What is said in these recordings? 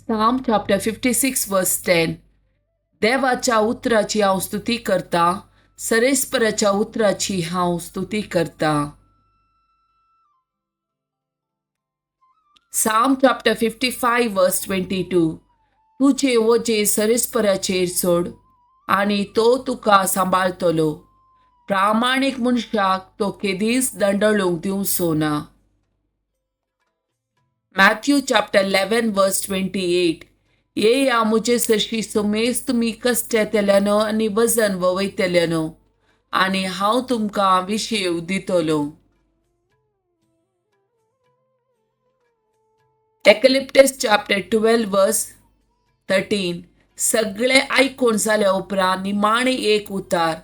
Psalm chapter 56 verse 10. देवाच्या उतराची हांव स्तुती करतां, सरेस्पराच्या उतराची हांव स्तुती करतां. Psalm chapter 55 verse 22. तुजें वजें सरेस्पराचेर सोड आनी तो तुका सांबाळटलो. प्रामाणीक मनशाक तो केदींच दंडळूंक दिवचो ना. Matthew chapter 11 verse 28. येया म्हजे सरशी समेस्त तुमी कश्टेतल्यानो आनी वजन ववयतल्यानो आनी हांव तुमकां विशेव दितलो. Ecclesiastes chapter 12 verse 13. सगळे आयकून जाल्या उपरांत निमाणें एक उतार,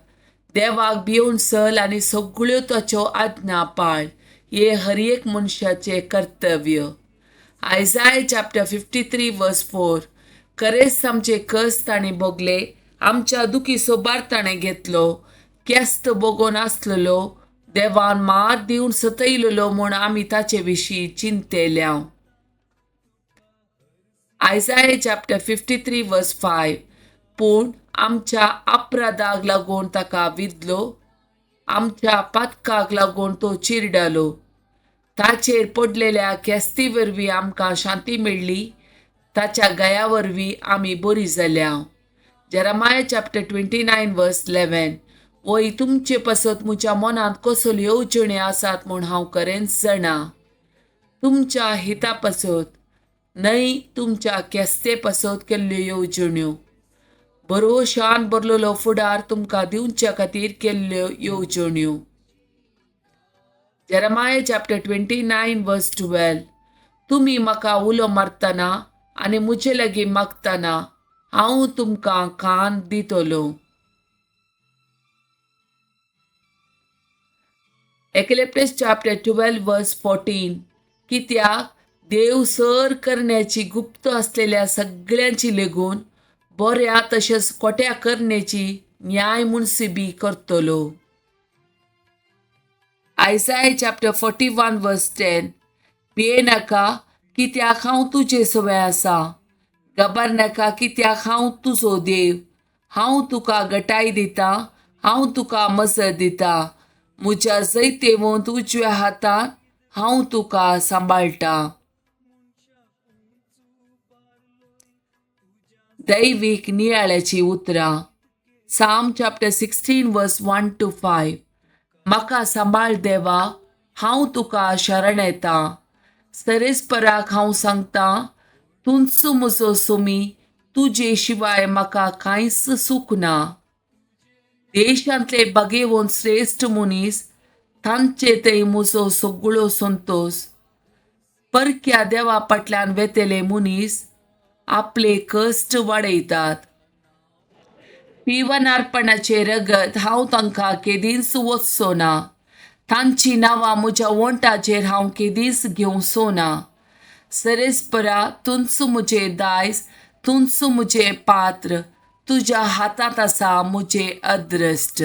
देवाक भिवन चल आनी सगळ्यो ताच्यो आज्ञा पाळ, हें हर एक मनशाचें कर्तव्य. Isaiah chapter 53 verse 4. खरेंच आमचे कश्ट ताणें भोगले, आमच्या दुखी सोबार ताणें घेतलो, केस्त भोगोन आसलेलो, देवान मार दिवन सतयलेलो म्हूण आमी ताचे विशीं चिंतेल्या. Isaiah chapter 53 verse 5. पूण आमच्या अपराधाक लागून ताका विदलो, आमच्या पातकाक लागून तो चिरडालो. ताचेर पडलेल्या केस्ती वरवीं आमकां शांती मेळ्ळी, ताच्या गया वरवीं आमी बरी जाल्या. Jeremiah chapter 29 verse 11. वय तुमचे पासत म्हज्या मनांत कसल्यो येवजण्यो आसात म्हूण हांव खरेंच जाणा, तुमच्या हिता पासत न्हय तुमच्या केस्ते पासत केल्ल्यो येवजण्यो, बरो शान भरलेलो फुडार तुमकां दिवच्या खातीर केल्ल्यो येवजण्यो. Jeremiah chapter 29 verse 12. तुमी म्हाका उलो मारतना आनी म्हजे लागीं मागतना हांव तुमकां कान दितलो. Ecclesiastes chapter 12 verse 14. कित्याक देव सर करण्याची गुप्त आसलेल्या सगळ्यांची लेगून बऱ्या तशेंच खोट्या करण्याची न्याय मुनसिबी करतलो. Isaiah chapter 41 verse 10. भियेनाका कित्याक हांव तुजे सवय आसा, घाबरनाका कित्याक हांव तुजो देव, हांव तुका गटाय दितां, हांव तुका मजत दितां, म्हज्या जैतेवंत उजव्या हातान हांव तुका सांबाळटां. दैवीक नियाळाची उतरां. Psalm chapter 16 verse 1 to 5. म्हाका सांबाळ देवा, हांव तुका शरण येता. सरेस्पराक हांव सांगता, तूंच म्हजो सोमी, तुजे शिवाय म्हाका कांयच सूख ना. देशांतले बागेवन श्रेश्ठ मनीस तांचे थंय म्हजो सगळो संतोश. परक्या देवा फाटल्यान वेतले मनीस आपले कश्ट वाडयतात. पिवनार्पणाचें रगत हांव तांकां केदींच वचचो ना, तांचीं नांवां म्हज्या वण्टाचेर हांव केदींच घेवचो ना. सरेस्परा तूंच म्हजें दायज, तूंच म्हजें पात्र, तुज्या हातांत आसा म्हजें अद्रश्ट.